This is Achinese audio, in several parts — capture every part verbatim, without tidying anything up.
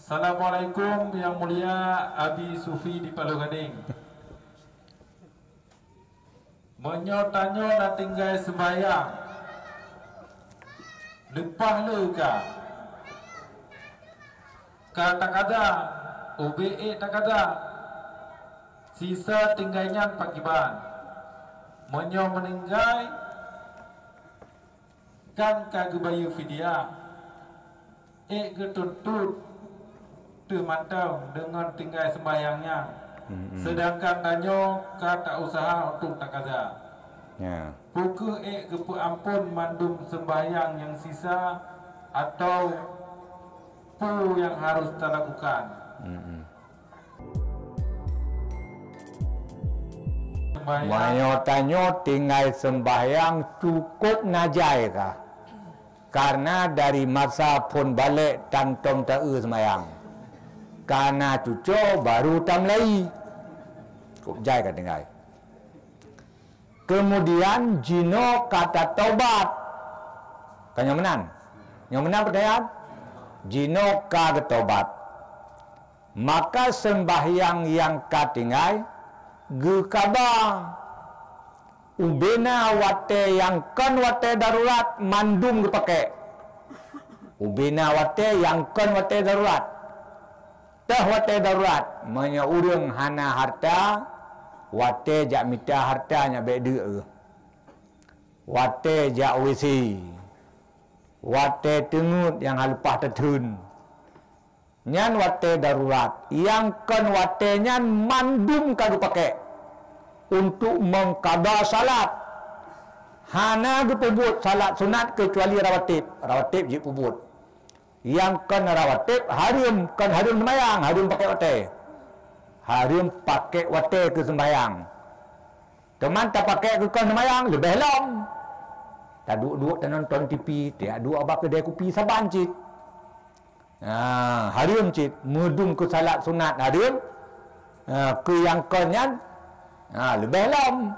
Assalamualaikum, Yang Mulia Abi Sufi di Paloh Gading. Meunyoe tanyoe na tinggai seumbahyang, leupah le ka, ka takada, ubé ék takada, sisa tinggai nyan pakiban. Meunyoe meuninggai, kan ka geubayeue fidyah, ék geutuntot teuh mantong deungon tinggai seumbahyang nyan, Mm-mm. seudangkan tanyoe ka ta-useuha untuk takaza. Ya. Peu kheueh ék geupeuamphon mandum seumbahyang nyang sisa, atawa peue nyang harôh talakukan? Mm-mm. Meunyoe tanyoe tinggai seumbahyang cukôp na jai ka. Karena dari masa phon balek tan tom ta-eu seumbahyang. Ka na cuco baru tamulai. Cukôp jai ka tinggai. Kemudian jinoe ka tatobat. Ka nyoe meunan? Nyoe meunan peutanyaan? Jinoe ka geutobat. Maka seumbahyang nyang ka tinggai geukaba. Ubena watée nyang kon watée darurat mandum geupakék. Ubena watée nyang kon watée darurat. Teuh watée darurat, meunyoe ureuëng hana hareuta, watée jak mita hareuta nyan bék deuk. Watée jak WC, watée teungeut nyang haleupah teutheun, nyan watée darurat. Nyang kon watée nyan mandum ka geupakék untuk mengkada salat. Hana geupeubuet salat sunat keucuali rawatib. Rawatib jipeubuet. Nyang kon rawatib hareuem, kon hareuem seumbahyang, hareuem pakék watée. Hareuem pakék watée keu seumbahyang. Teuma tapakék keu kon seumbahyang leubeh lom. Taduek-duek tanonton TV, taduek bak keudée kupi saban cit. Ha, hareuem cit, meudum keu salat sunat hareuem, ha, keu nyang kon nyan, ha, leubeh lom.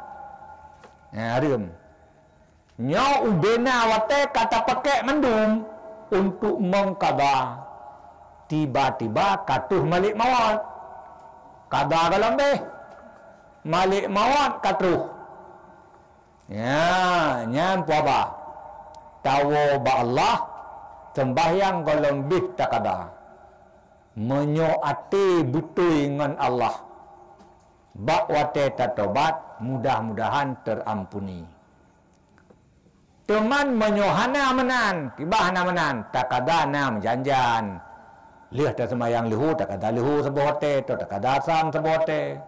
Ha, hareuem. Nyoe ubena watée ka tapakék mandum untuk mengkada. Tiba-tiba ka troh malek mawöt. Kada gohlom béh. Malek mawöt ka troh. Nya, nyan peue haba. Tawoe bak Allah, seumbahyang gohlom béh takada. Meunyoe até beutôi ngon Allah, bak watée tatobat, mudah-mudahan teuampuni. Teuma meunyoe hana meunan, kiban hana meunan, takada na meujan-jan. Lheueh taseumayang leuhô, takada leuhô saboh watée, atau takada asam saboh watée.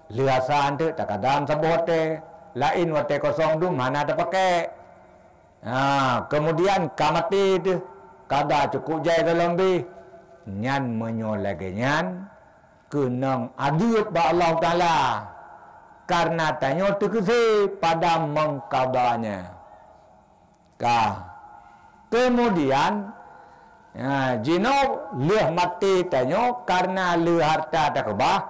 Lheueh asam teuk, takada saboh watée. Laén watée kosong dum hana tapakék. Ha, keumudian ka maté teuh, kada cukôp jai gohlom béh. Nyan meunyoe lagée nyan, keunong adeueb bak Allah Taala, kareuna tanyoe teukeusé pada mengkadanya. Ka. Keumudian, ha, jinoe lheueh maté tanyoe kareuna lé hareuta takeubah,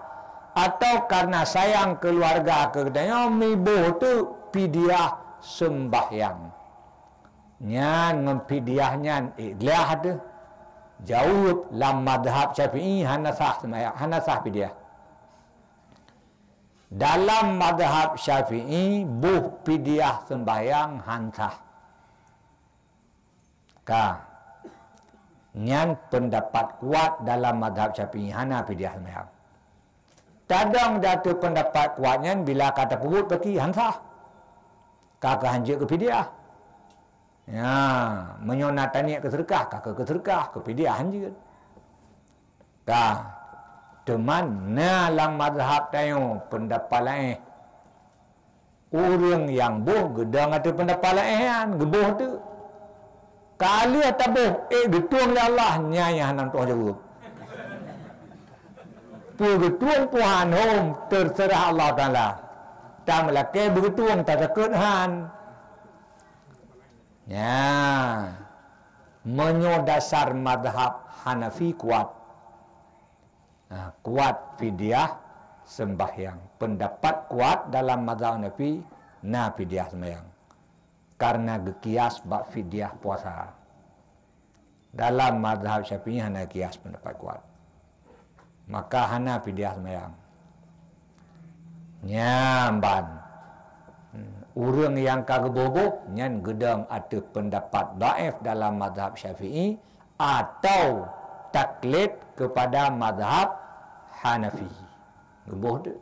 atau kareuna sayang keuluwarga keu geutanyoe, miboh teuk pidyah seumbahyang. Nyan ngon pidyah nyan ikhlas teuh. Jaweueb lam mazhab Syafi'i hana sah seumayang, hana sah pidyah. Dalam mazhab Syafi'i boh pidyah seumbahyang han sah. Ka. Nyan peundapat kuat dalam mazhab Syafi'i hana pidyah seumbahyang. Tadong di ateueh peundapat kuat nyan bila ka tapeubuet paki han sah. Ka keuh han jeuet keu pidyah. Ya, meunyoe na taniet keu seudeukah, ka keuh keu seudeukah, keu pidyah han jeuet. Ka, teuma na lam mazhab tanyoe peundapat laén. Ureuëng nyang boh geudong ateueh peundapat laén nyan, geuboh teuk. Ka lheueh taboh, ék geutueng lé Allah, nyan nyang hana tueng jaweueb. Peue geutueng, peue han hom, teuseurah Allah Taala. Tameulakée beugeutueng, tatakot han. Nya, meunyoe dasar mazhab Hanafi kuat. Nah, kuat fidyah seumbahyang. Peundapat kuat dalam mazhab Hanafi na fidyah seumbahyang. Kareuna geukias bak fidyah puasa. Dalam mazhab Syafi'i hana kias, pendapat kuat. Maka hana fidyah seumayang. Nyan ban. Hmm. Ureuëng nyang ka geuboh-boh, nyan geudong ateueh pendapat dhaif dalam mazhab Syafi'i atau taklid kepada mazhab Hanafi. Geuboh tu.